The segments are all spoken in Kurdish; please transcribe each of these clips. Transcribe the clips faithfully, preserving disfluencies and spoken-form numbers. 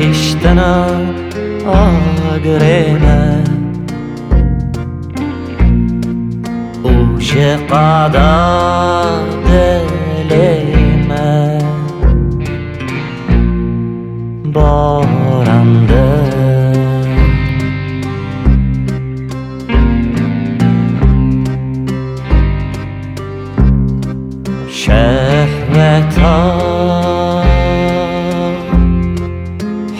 Hiştina agirê me û ji qada dilê me barandin. Şehweta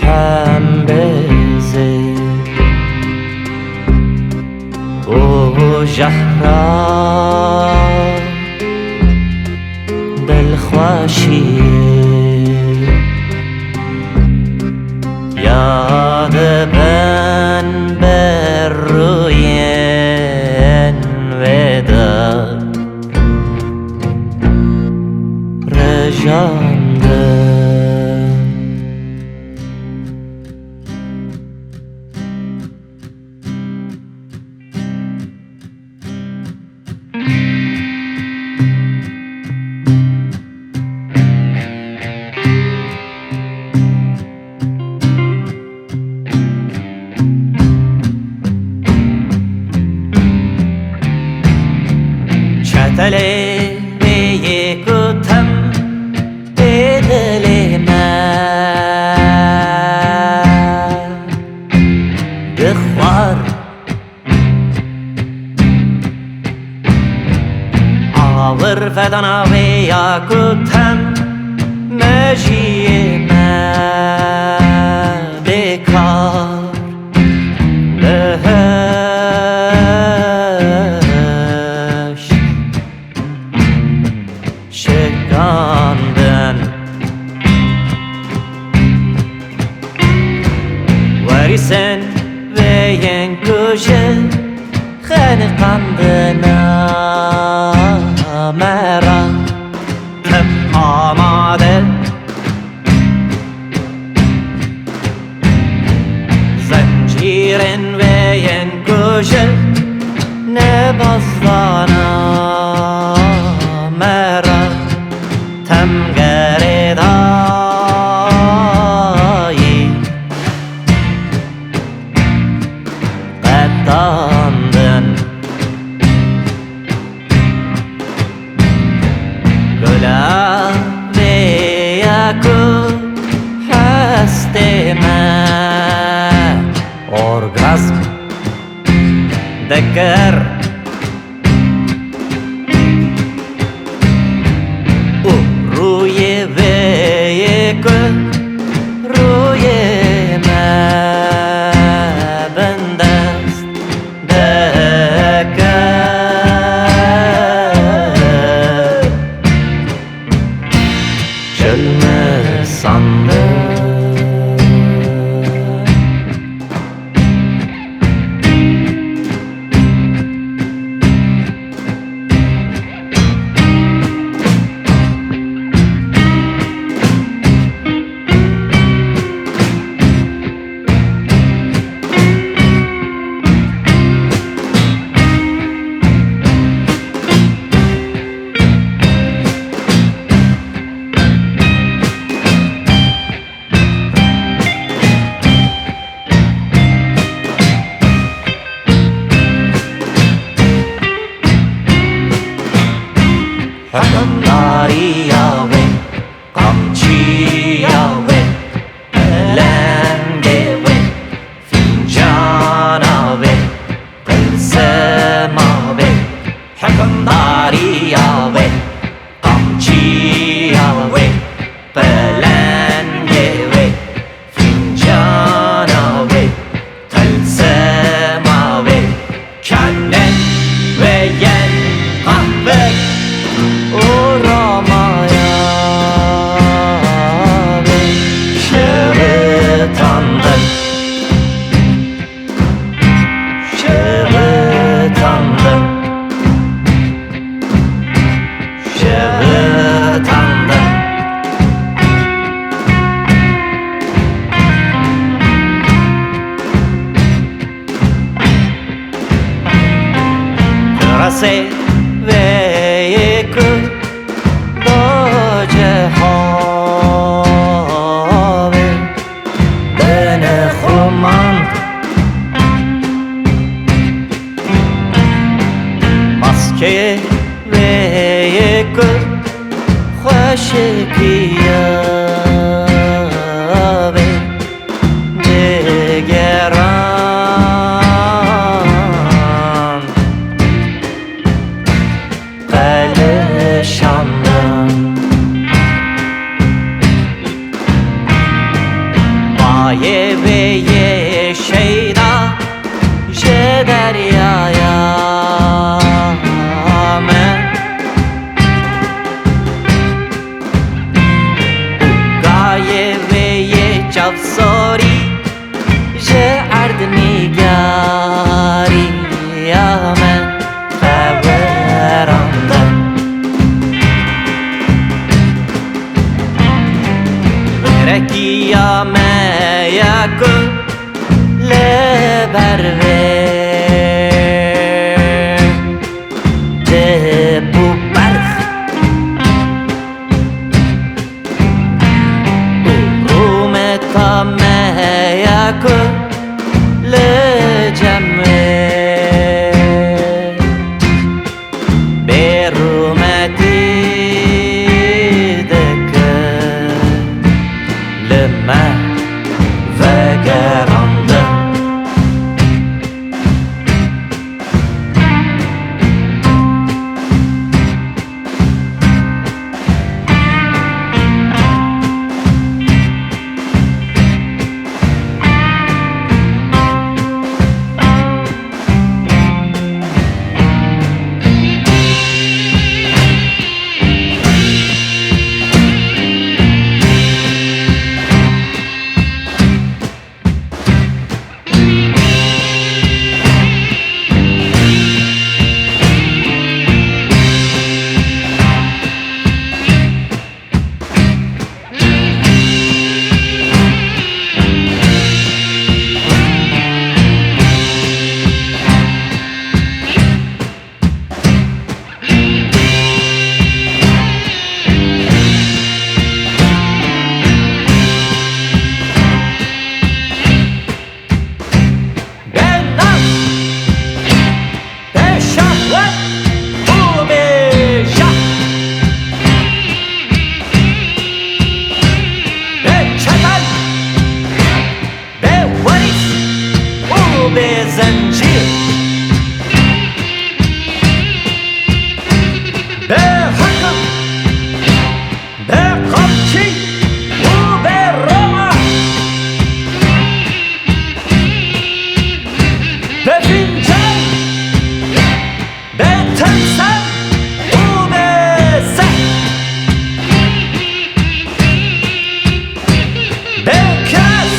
hembêzê û jehra dilxweşiyê ya dibin ber rûyên wê de rijandin. Çetelê vê yê ku tem ê dilê me dixwar. Awir vedana vê ya ku tem mejiyê me bêkar bihişt şikandin. Werîsên vê yên ku ji xeniqandina me re tim amade. Zincîrên vê yên ku ji nebazdana me re tem gerêdayî qetandin. Gulavê ya ku hestê me orgazm dikir û rûyê vê yê ku rûyê me bindest dike çilmisandin. Hikimdariya wê, qamçiya wê, pelengê wê, fincana wê, qilsema wê, hikimdariya wê, qamçiya wê, pelengê wê, fincana wê, qilsema wê, kenên wê yên qehve û ramaya wê şewitandin. Şewitandin. Şewitandin. Resê vê yê ku do cihawê Wê yê ku xweşikiya bê digeran qelişandin. Bayê wê yê şeyda ji deryaya me. Gayê wê yê çavsorî ji erd nîgariya me xewerandin. Xêrekiya me ya ku li ber vê dib û berf û rûmeta me ya ku li cem wê bêrûmetî dike li me vegerandin. Be naz, be şehwet û be jah. Be çetel, be werîs û be zencîr. Be hekim, be qamçî û be roma. Be fîncan, be temsel û be ser. Be kiras,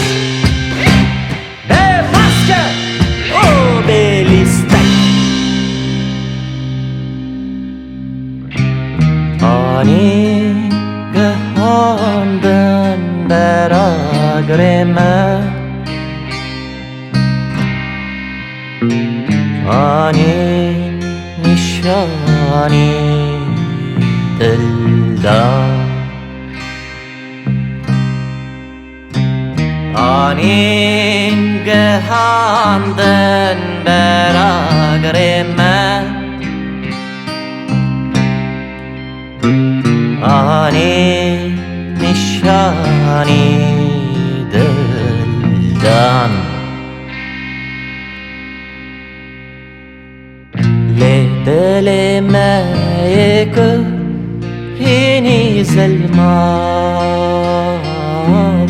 be maske û be lîstek. Anî gihandin beragrê me, anî nîşanî dildan. Anîn gihandin beragrê me, anî nîşanî dildan. Lê dilê me yê ku hînî zilma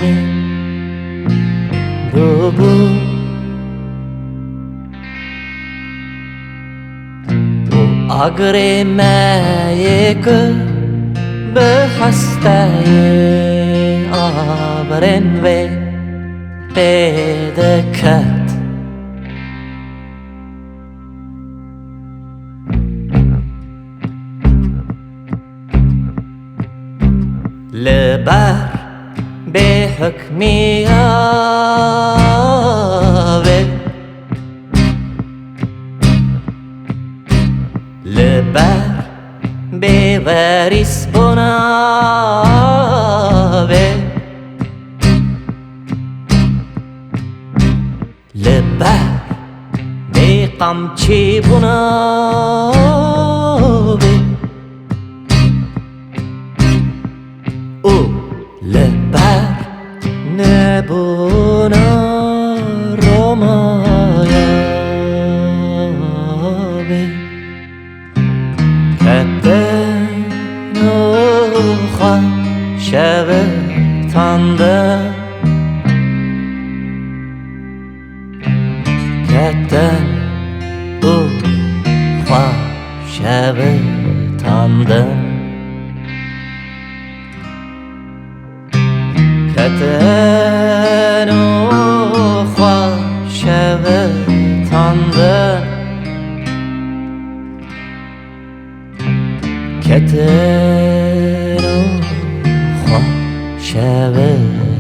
bû, bûbû û agrê me yê ku bi hesteyê abrên wê pê diket. Li ber bêhukmiya wê, li ber bêwerîsbûna wê, li ber bêqamçîbûna Ketin û xwe şevitandin. Ketin û xwe şevitandin. Ketin û xwe şevitandin. Ketin û xwe şevitandin.